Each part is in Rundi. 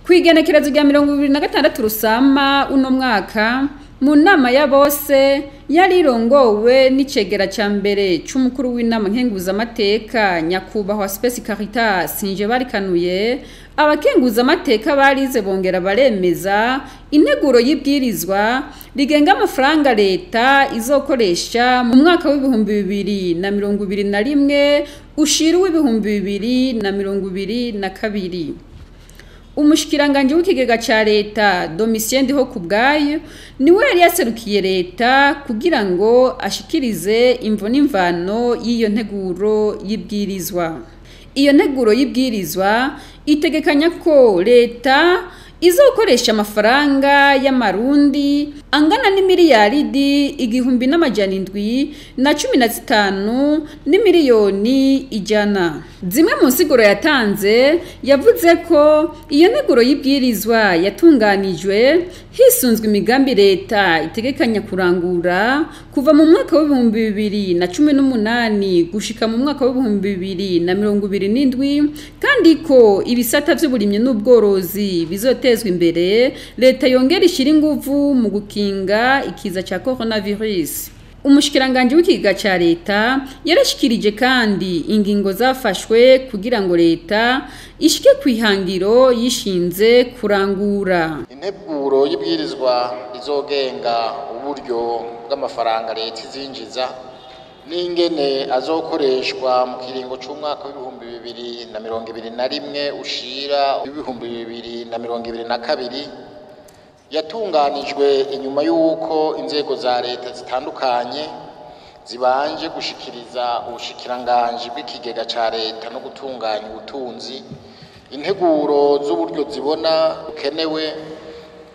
Kw'igenekerezo rya 2026 Rusama uno mwaka, mu nama ya bose yari irongowe n'icegera ca mbere c'umukuru w'inama nkenguzamateka, nyakubahwa Space Caritas Njebarikanuye, abakenguzamateka barize bongera baremeza integuro y'ibwirizwa rigenga amafaranga leta izokoresha mu mwaka w'2021 ushira uw'2022. Umushikiranganje w'ikigega ca leta, Domitien Ndihokubwayo, niwe yari yaserukiye leta kugira ngo ashikirize imvo n'imvano y'iyo nteguro y'ibwirizwa. Iyo nteguro y'ibwirizwa itegekanya ko leta izokoresha amafaranga y'amarundi angana n'imiliyaridi 1715 n'imiliyoni 100. Zimwe mu nsiguro yatanze, yavuze ko iyo nteguro y'ibwirizwa yatunganijwe hisunzwe imigambi leta itegekanya kurangura kuva mu mwaka w'2018 gushika mu mwaka w'2027, kandi ko ibisata vy'uburimyi n'ubworozi bizotezwa imbere, leta yongera ishira inguvu mu gukinga ikiza ca coronavirus. Umushikiranganje w'ikigega ca leta yarashikirije kandi ingingo zafashwe kugira ngo leta ishike kwihangiro yishinze kurangura. Integuro y'ibwirizwa izogenga uburyo bw'amafaranga leta izinjiza n'ingene azokoreshwa mu kiringo c'umwaka w'2021 ushira 2022 yatunganijwe inyuma y'uko inzego za leta zitandukanye zibanje gushikiriza ubushikiranganji bw'ikigega ca leta no gutunganya ubutunzi integuro z'uburyo zibona bukenewe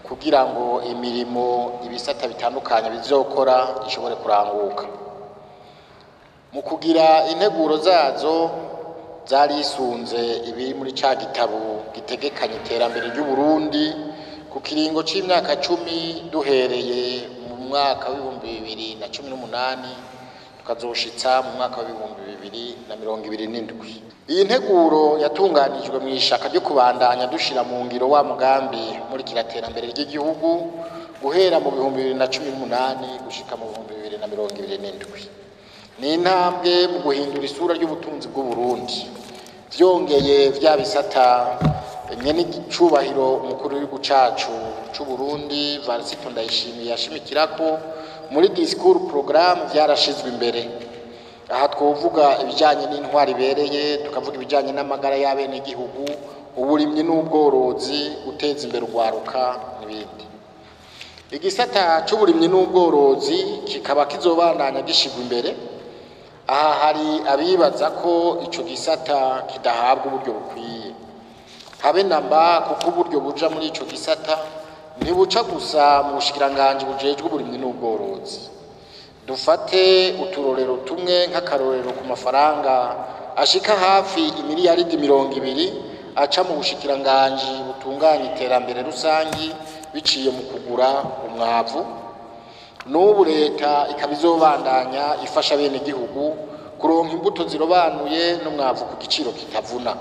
kugira ngo imirimo ibisata bitandukanye bizokora ishobore kuranguka. Mu kugira integuro zazo zarisunze ibiri muri ca gitabo gitegekanya iterambere ry'u Burundi ku kiringo c'imyaka 10 duhereye mu mwaka w'2018 tukazoshitsa mu mwaka w'2027. Iyi nteguro yatunganijwe mu ishaka ryo kubandanya dushira mu ngiro wa mugambi muri kiraterambere ry'igihugu guhera mu 2018 gushika mu 2027. Ni intambwe mu guhindura isura ry'ubutunzi bw'u Burundi. Vyongeye vya bisata nyene icubahiro umukuru w'igihugu cacu c'u Burundi Varisito Ndayishimiye yashimikirako muri discours programme vyarashizwe imbere. Aha twovuga ibijanye n'intwari ibereye, tukavuga ibijanye n'amagara y'abenegihugu, uburimyi n'ubworozi, guteza imbere urwaruka n'ibindi. Igisata c'uburimyi n'ubworozi kikaba kizobandanya gishirwa imbere. Aha hari abibaza ko ico gisata kidahabwa uburyo bukwiye. Habe namba, kuko uburyo buja muri ico gisata ntibuca gusa mu bushikiranganji bujejwe uburimyi n'ubworozi. Dufate uturorero tumwe nk'akarorero ku mafaranga ashika hafi imiliyaridi 20 aca mu bushikiranganji butunganya iterambere rusangi biciye mu kugura umwavu. N'ubu leta ikaba izobandanya ifasha bene gihugu kuronka imbuto zirobanuye n'umwavu ku giciro kitavuna.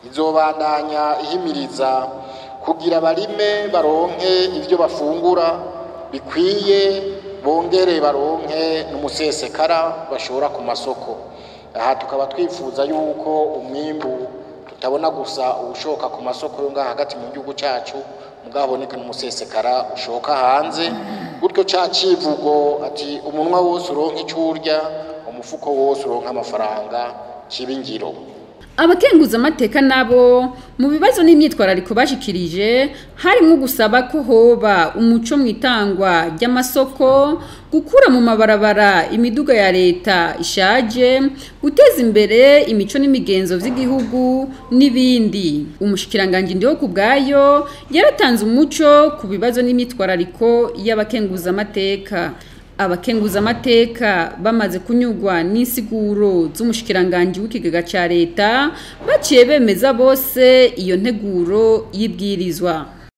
Izobandanya ihimiriza kugira barime baronke ivyo bafungura bikwiye, bongere baronke n'umusesekara bashora ku masoko. Aha tukaba twifuza yuko umwimbu tutabona gusa ushoka ku masoko yo ngaha hagati mu gihugu cacu, mugaboneka n'umusesekara ushoka hanze, gutyo ca civugo ati umunwa wose uronka ico urya, umufuko wose uronka amafaranga kibingiro. Abakenguzamateka nabo mu bibazo n'imyitwarariko bashikirije harimwo gusaba ko hoba umuco mwitangwa ry'amasoko, gukura mu mabarabara imiduga ya leta ishaje, guteza imbere imico n'imigenzo vy'igihugu n'ibindi. Umushikiranganje Ndihokubwayo yaratanze umuco ku bibazo n'imyitwarariko y'abakenguzamateka. Abakenguzamateka bamaze kunyurwa n'insiguro z'umushikiranganje w'ikigega ca leta, baciye bemeza bose iyo nteguro y'ibwirizwa.